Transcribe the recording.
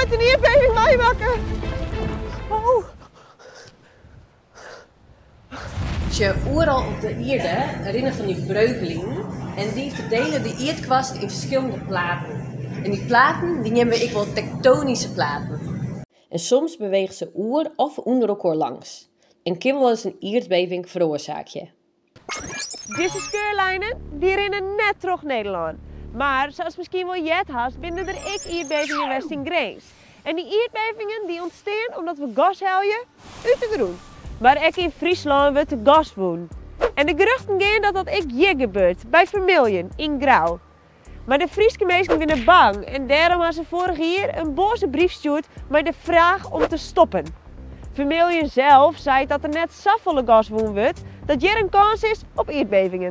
noait in ierdbeving meimakke. Oh. Sjoch, oeral op de ierde rinne fan dy breuklinen en dy ferdiele de ierdkoarst yn ferskillende platen. En dy platen dy neame we ek wol tektonyske platen. En soms bewege se oer of ûnder elkoar langs en kin wolris in ierdbeving feroarsaakje. Dizze skeurlijnen dy rinne net troch Nederlân. Mar sa ast miskien wol heard hast, binne der ek ierdbevingen west yn Grins. En dy ierdbevingen dy ûntstean omdat we gas helje út de grûn. Mar ek yn Fryslân wurdt der gas wûn. En de geruchten gean dat dat ek hjir gebeurt, by Vermilion yn Grou. Mar de Fryske minsken binne bang en dêrom ha se foarich jier in boaze brief stjoerd mei de fraach om te stoppen. Vermilion sels seit dat der net safolle gas wûn wurdt dat hjir in kâns is op ierdbevingen.